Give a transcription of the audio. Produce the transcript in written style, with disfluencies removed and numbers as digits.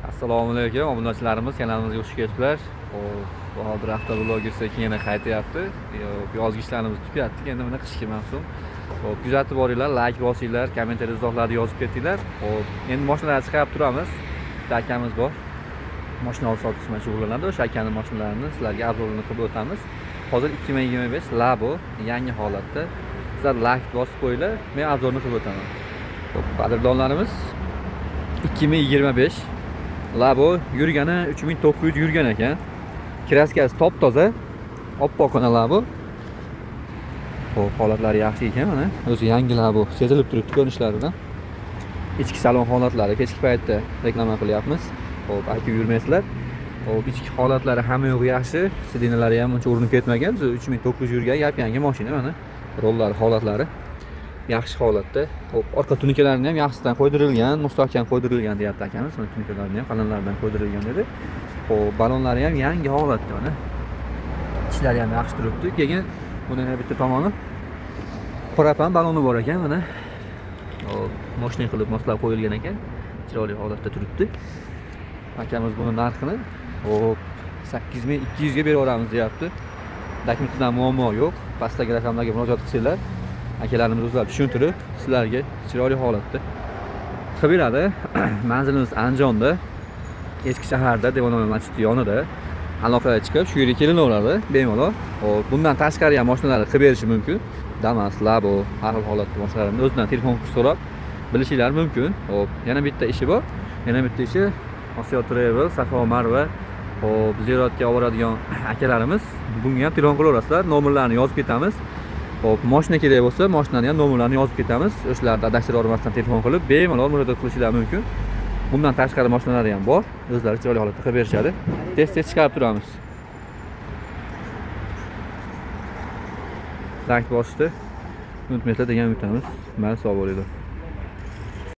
Assalomu alaykum obunachilarimiz, kanalimizga xush kelibsizlar. Bahodir avtobloger sekin yana qaytyapti. Yozgi ishlarimiz tugatdik, endi mana qishki mavsum. Xo'p, kuzatib boringlar, like bosinglar, kommentariy izohlarni yozib ketinglar. Xo'p, endi mashinalarni chiqarib turamiz. Bitta akamiz bor. Mashina olib sotish bilan shug'ullanadi. O'sha akaning mashinalarini sizlarga обзор ini qilib o'tamiz. Hozir 2025 Labo yangi holatda. Sizlar like bosib qo'yinglar, men обзор ni qilib o'taman. Xo'p, qadrdonlarimiz, 2025 Labo yurgani 3900 yurgan ekan. Краска si top-toza, oppoqqina Labo. Xo'p, holatlari yaxshi ekan mana. O'zi yangi Labo sezilib turibdi ko'rinishlaridan. Ichki salon holatlari kechki paytda reklama qilyapmiz. Xo'p, aytib yurmaysizlar. Xo'p, ichki holatlari hamma yo'q yaxshi. Сиденья lari ham uncha urinib ketmagan. 3900 yurgan yap-yangi mashina mana. Rollari holatlari yaxshi holatda. Xo'p, orqa tunukalarni ham yaxshisidan qo'ydirilgan, mustahkam qo'ydirilgan deyapti akamiz. Mana tunukalarni ham qalinlaridan qo'ydirilgan dedi. Xo'p, balonlari ham yangi holatda mana. Ichlari ham yaxshi turibdi. Keyin buni yana bitta tomoni propan baloni bor ekan mana. Xo'p, moshina qilib moslab qo'yilgan ekan. Chiroyli holatda turibdi. Akamiz buni narxini, xo'p, 8200 ga beraveramiz deyapti. Dokumentida muammo yo'q. Pastdagi raqamlarga murojaat qilsanglar, akalarimiz o'zlari tushuntirib, sizlarga chiroyli holatda qilib beradi. Manzilimiz Andijonda, eski shaharda, Devonoma masjidi yonida. Aloqaga chiqib, shu yerga kelilaveradi bemalol. Xo'p, bundan tashqari ham mashinalarni qilib berishi mumkin. Damas, Labo, har xil holatda mashinalarni o'zidan telefon qilib so'rab bilishinglar mumkin. Xo'p, yana bitta ishi bor. Yana bitta ishi Osiyo Travel, Safo Marva, xo'p, ziyoratga olib boradigan akalarimiz, bunga ham telefon qilaverasizlar. Nomerlarini yozib ketamiz. Xo'p, mashina kerak bo'lsa, mashinani ham nomerlarini yozib ketamiz. O'shalarni adashtirib yubormasdan telefon qilib, bemalol murojaat qilishinglar mumkin. Bundan tashqari mashinalari ham bor. O'zlari chiroyli holatda qilib berishadi. Tez-tez chiqarib turamiz. Like bosishni unutmaysizlar degan umiddamiz. Mayli, sog' bo'linglar.